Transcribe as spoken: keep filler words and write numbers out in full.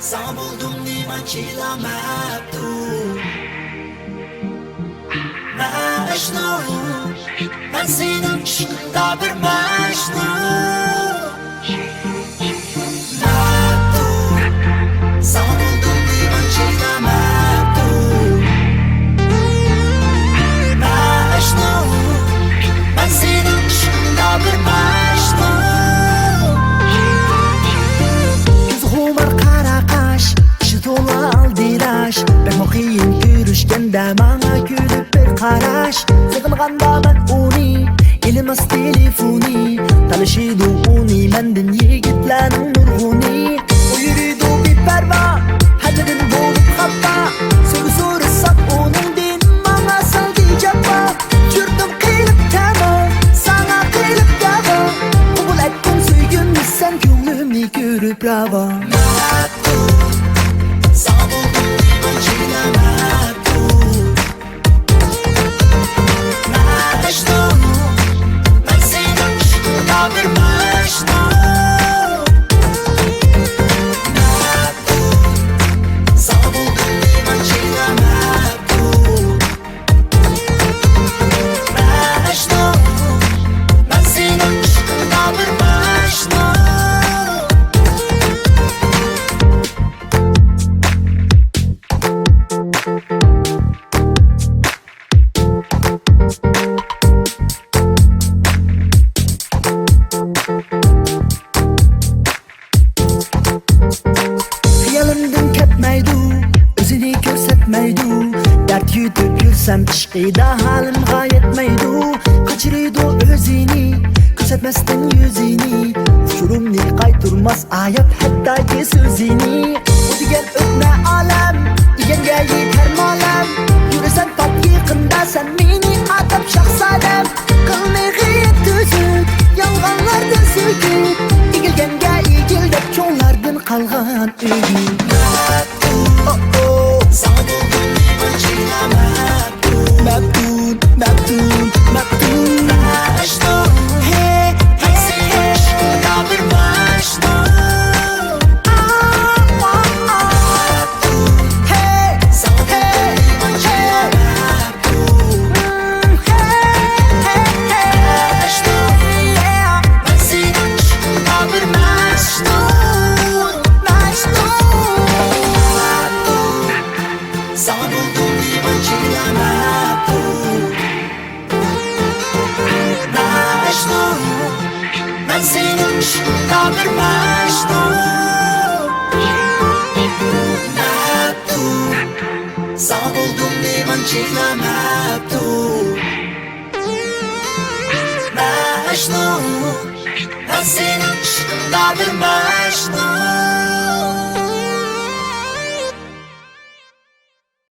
ساڭا بولدۇم نېمانچىلا مەپتۇن، مەجنۇن. مەن سېنىڭ ئىشقىڭدا بىر مەجنۇن. مەپتۇن، ساڭا بولدۇم نېمانچىلا مەپتۇن، مەجنۇن. مەن سېنىڭ ئىشقىڭدا بىر مەجنۇن. كۆز خۇمار قارا قاش، ئىچى تولا ئالدىراش. بەكمۇ قىيىن كۆرۈشكەندە ماڭا كۈلۈپ بىر قاراش. سېغىنغاندا مەن ئۇنى، ئېلىماس تېلېفونى. تالىشىدۇ ئۇنى مەندىن يىگىتلەرنىڭ نۇرغۇنى. ئۇ يۈرىدۇ بىپەرۋا، ھەممىدىن بولۇپ خاپا. سۆز سورىساق ئۇنىڭدىن ماڭا سالدى جاپا. يۈردۈم قىلىپ تەما، ساڭا قىلىپ داۋا. قوبۇل ئەتكىن سۆيگۈمنى سەن كۆڭلۈمنى كۆرۈپ راۋا. مەپتۇن، ساڭا بولدۇم نېمانچىلا مەپتۇن. مەجنۇن، مەن سېنىڭ ئىشقىڭدا بىر مەجنۇن. مەپتۇن، ساڭا بولدۇم نېمانچىلا مەپتۇن. مەجنۇن، مەن سېنىڭ ئىشقىڭدا بىر مەجنۇن. خىيالىمدىن كەتمەيدۇ، ئۆزىنى كۆرسەتمەيدۇ. دەرد يۇتۇپ يۈرسەم ئىشقىدا ھالىمغا يەتمەيدۇ. قاچۇرىدۇ ئۆزىنى، كۆرسەتمەستىن يۈزىنى. ئۇچۇرۇمنى قايتۇرماس ئاياپ ھەتتاكى سۆزىنى. ئۇ دېگەن ئۆتمە ئالەم، دېگەنگە يېتەر مالەم. يۈرىسەن پات يېقىندا سەن مېنى ئاتاپ شاھزادەم. قىلمىغىن تۈزۈك، يالغانلاردىن سۆكۈپ. ئېگىلگەنگە ئېگىل دەپ چوڭلاردىن قالغان ئۆگۈت. مەپتۇن، ساڭا بولدۇم نېمانچىلا مەپتۇن. مەپتۇن، مەپتۇن، مەپتۇن. مەجنۇن، ھەي، ھەي، سېنىڭ ئىشقىڭدا بىر مەجنۇن. مەپتۇن، ھەي، ساڭا بولدۇم نېمانچىلا مەپتۇن. ساڭا بولدۇم نېمانچىلا مەپتۇن. مەجنۇن، مەن سېنىڭ ئىشقىڭدا بىر مەجنۇن. مەپتۇن، ساڭا بولدۇم نېمانچىلا مەپتۇن. مەجنۇن، مەن سېنىڭ ئىشقىڭدا بىر مەجنۇن.